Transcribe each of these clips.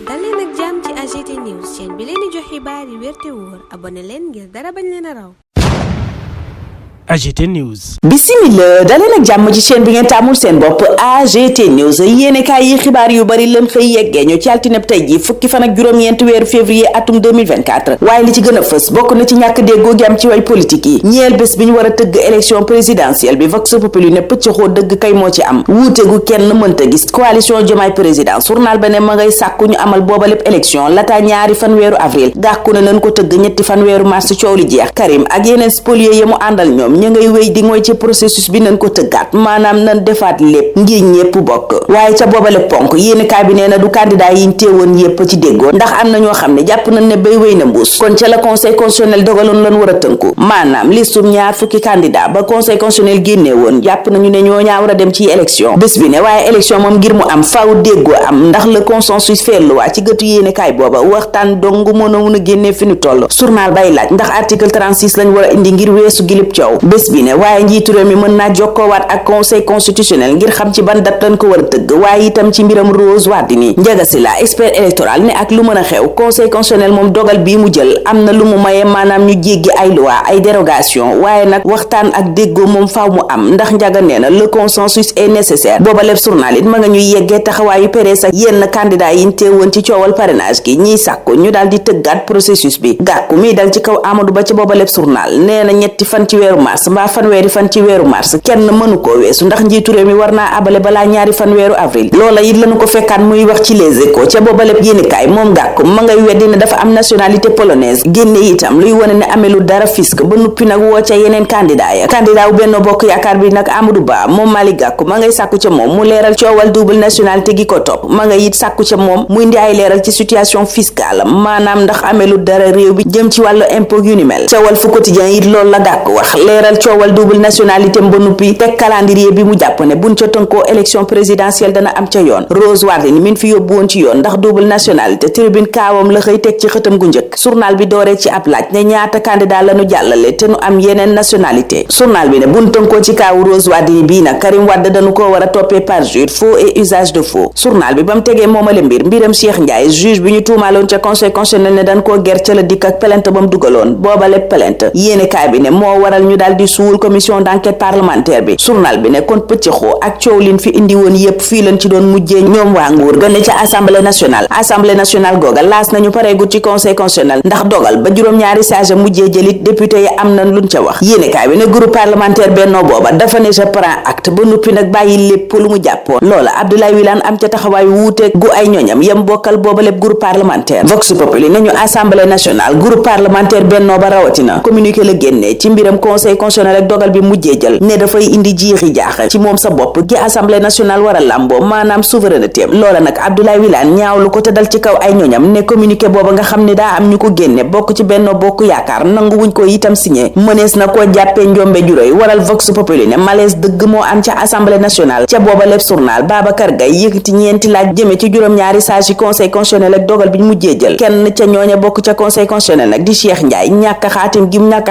dal leen ak jàmm ci AGT News chaîne bi leen di jox xibaar yi wér te wóor abonné leen ngir dara bañ leen a raw. AGT News. Bismillah daleen ak jàmm ci chaîne bi ngeen taamul seen bopp AGT News yéenekaay yi xibaar yu bari leen xëy yeggee ñu ci altine tey ji fukki fan ak juróom-ñeent weeru février atum 2024 waaye li ci gën a fës bokk na ci ñàkk déggoo gi am ci way politique yi ñeel bés bi ñu war a tëgg élection présidentielle bi Vox Populi ne pëccëxoo dëgg kay moo ci am wuute gu kenn mënta gis coalition Diomaye président journal ba ne ma ngay sàkku ñu amal booba lépp élection lataa ñaari fan weeru avril gàkku na nañ ko tëgg ñetti fan weeru mars coow li jeex Karim ak yeneen spoliés yi mu àndal ñoom ñu ngay wéy di ngooy ci processus bi nañ ko tëggaat maanaam nañ defaat lépp ngir ñépp bokk waaye ca boobale ponk yéenekaay bi nee na du candidat yiñ teewoon yépp ci déggoo ndax am na ñoo xam ne jàpp nañ ne bay wéy na mbuus kon ca la conseil constitutionnel dogaloon lan war a tënku maanaam listum ñaar fukki candidat ba conseil constitutionnel génnee woon jàpp nañu ne ñoo ñaa war a dem ci élection bés bi ne waaye élection moom ngir mu am faaw déggoo am ndax le consensus feetluwaa ci gëtu yéenekaay booba waxtaan dong mën a mun a génnee fi ñu toll journal bay laaj ndax article 36 lañ war a indi ngir weesu gilib coow bés bi ne waaye njiitu réew mi mën naa jokkoowaat ak conseil constitutionnel ngir xam ci ban date lañ ko war a tëgg waaye itam ci mbiram Rose Wardini Ndiaga Sylla expert électoral ne ak lu mën a xew conseil constitutionnel moom dogal bii mu jël am na lu mu maye maanaam ñu jéggi ay loi ay dérogation waaye nag waxtaan ak déggoo moom faaw mu am ndax Ndiaga nee na le consensus est nécessaire booba lépp journal it ma nga ñuy yeggee taxawaayu PDS ak yenn candidat yiñ teewoon ci coowal parrainage gi ñiy sàkku ñu daal di tëggaat processus bi gàkku mi dal ci kaw Amadou Ba ci booba lépp journal nee na ñetti fan ci weeru mars mbaa fanweeri fan ci weeru mars kenn mënu koo weesu ndax njiitu réew mi war naa abale balaa ñaari fan weeru avril loola it lañu ko fekkaat muy wax ci Les Échos ca booba lépp yéenekaay moom gàkku ma ngay weddi ne dafa am nationalité polonaise génne itam luy wane ne amelu dara fisc ba nuppi nag woo ca yeneen candidat ya candidat wu Benno Bokk Yaakaar bi nag Amadou Ba moom Malick Gakou ma ngay sàkku ca moom mu leeral coowal double nationalité gi ko topp ma ngay it sàkku ca moom muy indi ay leeral ci situation fiscale maanaam ndax amelu dara réew bi jëm ci wàllu impôt yu ni mel ca Walf Quotidien it loolu la Gakou wax leeral coowal double nationalité ba nuppi teg calendrier bi mu jàpp ne buñ ca tënkoo élection présidentielle dana am ca yoon Rose Wardini min fi yóbbu woon ci yoon ndax double nationalité tribune kaawam la xëy teg ci xëtam gu njëkk journal bi dooree ci ab laaj ne ñaata candidat lañu jàllale te nu am yeneen nationalité journal bi ne buñ tënkoo ci kaawu Rose Wardini bii nag Karim Wade dañu ko war a toppee parjure faux et usage de faux journal bi ba mu tegee moomale mbiram Cheikh Ndiaye juge bi ñu tuumaaloon ca conseil constitutionnel ne dañ koo ger ca la dikk ak plainte ba mu dugaloon boobale plainte yéenekaay bi ne moo waral ñu daal di suul commission d'enquête parlementaire bi journal bi ne kon pëccëxoo ak coow liñ fi indi woon yépp fii lañ ci doon mujjee ñoom waa nguur gën ne ca assemblée nationale googa laas nañu pareegut ci conseil constitutionnel ndax dogal ba juróom-ñaari sage mujjee jëlit député yi am nañ luñ ca wax yéenekaay bi ne groupe parlementaire Benno booba dafa ne je prends acte ba nuppi nag bàyyi lépp lu mu jàppoon loola Abdoulaye Wilane am ca taxawaay wuute gu ay ñoñam yam bokkal booba lépp groupe parlementaire Vox Populi nañu assemblée nationale groupe parlementaire Benno ba rawatina communiqué la génnee ci mbiram conseil constitutionnel ak dogal bi mujjee jël ne dafay indi jiixi jaax ci moom sa bopp gi assemblée nationale war a làmboo maanaam souveraineté am loola nag Abdoulaye Wilane ñaawlu ko te dal ci kaw ay ñoñam ne communiqué booba nga xam ne daa am ñu ko génne bokk ci Benno Bokk Yaakaar nangu wuñ ko itam signé mënees na koo jàppee njombe juróy waral Vox Populi ne malaise dëgg moo am ca assemblée nationale ca booba lépp journal Babacar Gaye yëkkati ñeenti laaj jëme ci juróom-ñaari sages yi conseil constitutionnel ak dogal bi ñu mujjee jël kenn ca ñooña bokk ca conseil constitutionnel nag di Cheikh Ndiaye ñàkk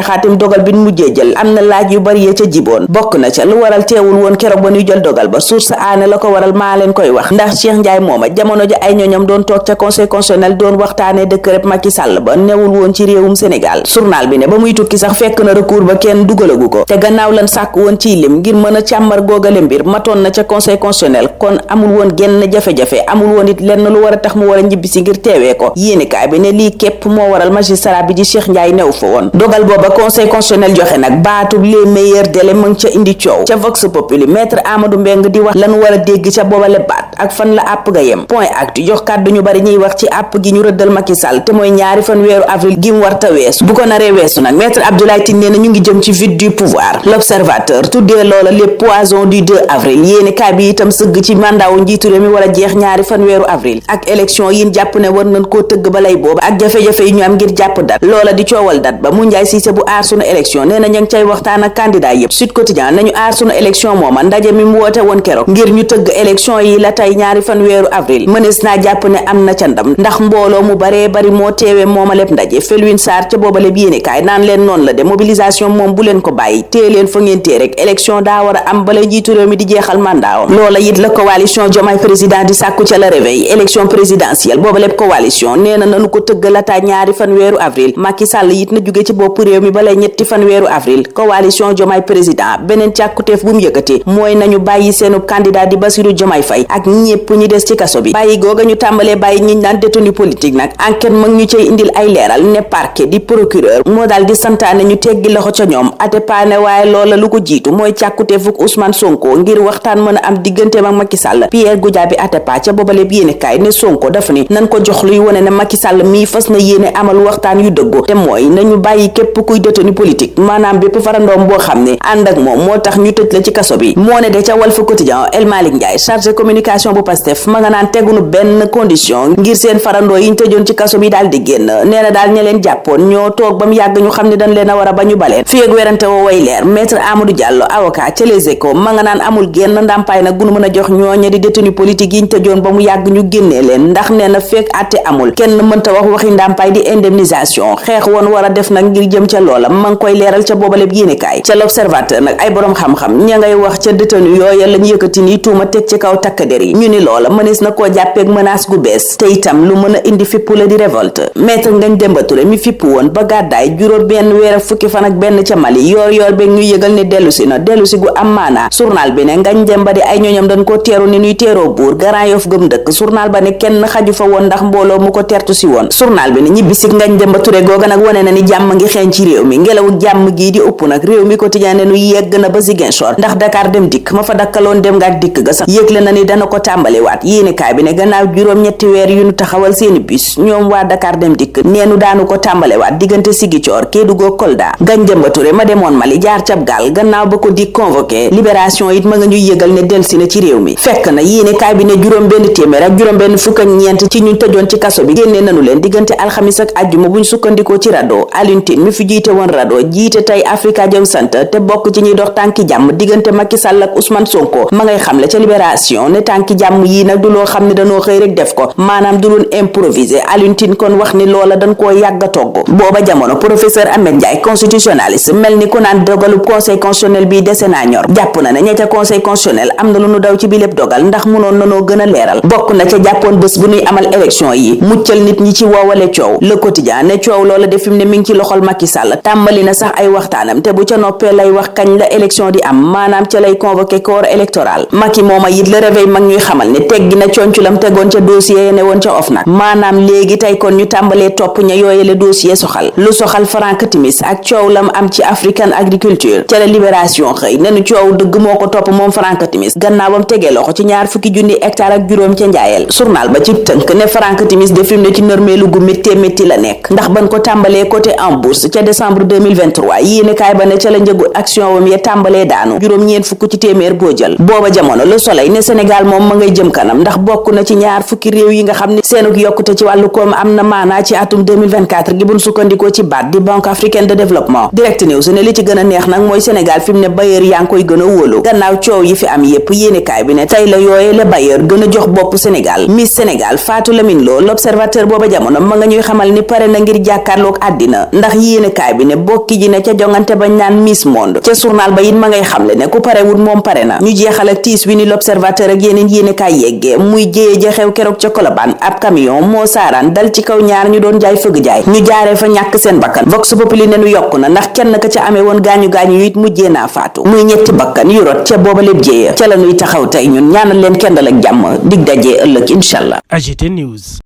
xaatim dogal bi ñu mujjee jël am na laaj yu bari ya ca jiboon bokk na ca lu waral teewul woon keroog ba ñuy jël dogal ba source aane la ko waral maa leen koy wax ndax Cheikh Ndiaye mooma jamono ja ay ñooñam doon toog ca conseil constitutionnel doon waxtaane décret Macky Sall ba newul woon ci réewum Sénégal journal bi ne ba muy tukki sax fekk na recours ba kenn dugalagu ko te gannaaw lan sàkk woon ciy lim ngir mën a càmmar googale mbir matoon na ca conseil constitutionnel kon amul woon genn jafe-jafe amul woon it lenn lu war a tax mu war a ñibbisi ngir teewee ko yéenekaay bi ne lii képp moo waral magistrat bi di Cheikh Ndiaye new fa woon dogal booba conseil constitutionnel joxe nag baatub les meilleurs délais mu ngi ca indi coow ca Vox Populi maître Amadou Mbeng di wax lan war a dégg ca boobale baat ak fan la àpp ga yem point actu jox kàddu ñu bari ñuy wax ci àpp gi ñu rëddal Macky Sall te mooy ñaari fan weeru avril gi mu warta weesu bu ko naree weesu nag maître Abdoulaye Tine nee na ñu ngi jëm ci vide du pouvoir l'observateur tuddee loola les poisons du 2 avril yéeni kaay bi itam sëgg ci mandaawu njiitu réew mi war a jeex ñaari fan weeru avril ak élection yin jàpp ne war nañ koo tëgg ba lay booba ak jafe-jafe yi ñu am ngir jàpp dat loola di coowal dat ba mu njaay siise bu aar sunu élection nee na ña ngi cay waxtaan ak candidat yépp. Sud Quotidien nañu aar sunu élection mooma ndaje mi mu woote woon keroog ngir ñu tëgg élection yi la tey ñaari fan weeru avril mënees naa jàpp ne am na ca ndam ndax mbooloo mu baree bari moo teewee mooma lépp ndaje. Felwine Sarr ca booba lépp yéenekaay naan leen noonu la de mobilisation moom bu leen ko bàyyi téye leen fa ngeen téye rek élection daa war a am bala njiitu réew mi di jeexal mandaawam. loola it la coalition Diomaye président di sàkku ca la réveil élection présidentielle booba lépp coalition nee na nanu ko tëgg la tey ñaari fan weeru avril. Macky Sall it na jóge ci bopp réew mi balay ñetti fan weeru avril. coalition Diomaye président beneen càkkuteef bu mu yëkkati mooy nañu bàyyi seenu candidat di Bassirou Diomaye Faye ak ñépp ñi des ci kaso bi. bàyyi googa ñu tàmbalee bàyyi ñi naan détenu politique nag enquête mag ñu cay indil ay leeral ne parquet di procureur moo daal di santaane ñu teggi loxo ca ñoom Atepa ne waaye loola lu ko jiitu mooy càkkuteefuk Ousmane Sonko ngir waxtaan mën a am digganteem ak Macky Sall. Pierre Goudiaby Atepa ca boobaleb yéenekaay ne Sonko dafa ni nan ko jox luy wone ne Macky Sall mii fas na yéene amal waxtaan yu dëggu te mooy nañu bàyyi képp kuy détenu politique maanaam bépp farandoom boo xam ne ànd ak moom moo tax ñu tëj la ci kaso bi. moo ne de ca Walf Quotidien El Malick Ndiaye chargé communication bu Pastef ma nga naan tegunu benn condition ngir seen farandoo yi ñu tëjoon ci kaso bi daal di génn. nee na daal ña leen jàppoon ñoo toog ba mu yàgg ñu xam ne dañ leen a war a ba ñu baleen fii ak werante woo way leer. Maître Amadou Diallo avocat ca Les Échos ma nga naan amul génn ndàmpaay nag gunu mën a jox ñooñe di détenu politique yi ñu tëjoon ba mu yàgg ñu génnee leen ndax nee na fekk àtte amul kenn mënta wax waxi ndàmpaay di indemnisation xeex woon war a def nag ngir jëm ca loola ma ngi koy leeral ca boobaleb yéenekaay. ca L'Observateur nag ay borom xam-xam ña ngay wax ca détenu yooya lañu yëkkati ni tuuma teg ci kaw takk der yi ñu ni loola mënees na koo jàppeeg menace gu bees te itam lu mën a indi fippu la di révolte. Maître Ngagne Demba Touré mi fippu woon ba gàddaay juróom benn weer fukki fan ak benn ca Mali yoor beeg ñu yëgal ne dellusi na dellusi gu am maanaa. journal bi ne Ngagne Demba di ay ñooñam dañ ko teeru ni ñuy teeroo buur Grand Yoff gëm dëkk. journal ba ne kenn xaju fa woon ndax mbooloo mu ko tertu si woon. journal bi ne ñibbisi Ngagne Demba Touré googa nag wane na ni jàmm ngi xeeñ ci réew mi ngelawu jàmm gii di upp nag réew mi quotidien ne nu yegg na ba Ziguinchor ndax Dakar dem dikk ma fa dakkaloon dem nga ak dikk ga sax yëgle na ni dana ko tàmbaliwaat. yéenekaay bi ne gannaaw juróom-ñetti weer yu nu taxawal seeni bus ñoom waa Dakar dem dikk neenu daanu ko tàmbaliwaat diggante Ziguinchor Kédougou Kolda. Ngagne Demba Touré ma demoon Mali jaar cab gaal gannaaw ba ko di convoqué libération it ma nga ñuy yëgal ne delsi na ci réew mi fekk na yéenekaay bi ne juróom benn téeméer ak juróom benn fukk ak ñeent ci ñu tëjoon ci kaso bi génnee nanu leen diggante alxamis ak àjjuma buñ sukkandikoo ci RADDHO. Alioune Tine mi fi jiite woon RADDHO jiite tey Africa Jom Center te bokk ci ñuy dox tànki jàmm diggante Macky Sall ak Ousmane Sonko ma ngay xamle ca libération ne tànki jàmm yii nag du loo xam ne dañoo xëy rek def ko maanaam du luñ improviser. Alioune Tine kon wax ni loola dañ koo yàgg a togg. booba jamono professeur Ahmed Ndiaye constitutionnaliste mel ni ku naan dogalu conseil constitutionnel bi dese naa ñor jàpp na ne ña ca conseil constitutionnel am na lu nu daw ci bi lépp dogal ndax munoon nanoo gën a leeral bokk na ca jàppoon bés bu nuy amal élection yi muccal nit ñi ci woowale coow. Le Quotidien ne coow loola de fi mu ne mi ngi ci loxol Macky Sall tàmbali na sax ay waxtaanam te bu ca noppee lay wax kañ la élection di am maanaam ca lay convoqué corps électoral. Macky mooma it Le Réveil mag ñuy xamal ne teggi na conculam tegoon ca dossier ne woon ca OFNAC maanaam léegi tey kon ñu tàmbalee topp ña yooyele dossier soxal lu soxal Franck Timis ak coow lam am ci African Agriculture ca la Libération xëy nenu coow dëgg moo ko topp moom Franck Timis gannaawam tegee loxo ci 20 junni hectare ak juróom ca njaayel. journal ba ci tënk ne Franck Timis de fi mu ne ci nërmeelu gu métti la nekk ndax ban ko tàmbalee côté en bourse ca décembre 2023 yéenekaay ba ne ca la njëgu action wam ya tàmbalee daanu juróom-ñeent fukk ci téeméer boo jël. booba jamono Le Soleil ne Sénégal moom ma ngay jëm kanam ndax bokk na ci 20 réew yi nga xam ne seenuk yokkute ci wàllu koom am na maanaa ci atum 2024 gi buñ sukkandikoo ci BAD di Banque africaine de développement. Direct News ne li ci gën a neex nag mooy Sénégal fi mu ne bailleur yaa ngi koy gën a wóolu gannaaw coow yi fi am yépp yéenekaay bi ne tey la yooye le bailleur gën a jox bopp Sénégal. Miss Sénégal Fatou Lamine Lo L'Observateur booba jamono ma nga ñuy xamal ni pare na ngir jàkkaarloog àddina ndax yéenekaay bi ne bokki ji ne ca jongante bañ naan Miss Monde ca journal ba it ma ngay xamle ne ku parewul moom pare na. ñu jeexal ak tiis wi ni L'Observateur ak yeneen yéenekaay yeggee muy jéye ja xew keroog ca Colobane ab camion moo saaraan dal ci kaw ñaar ñu doon jaay fëgg jaay ñu jaaree fa ñàkk seen bakkan. Vox Populi ne nu yokku na ndax kenn ka ca amee woon gaañu it mujjee naa faatu muy ñetti bakkan yu rot ca booba lépp jéeya ca la nuy taxaw tey ñun ñaanal leen kendal ak jàmm dig dajee ëllëg inshallah. AGT News.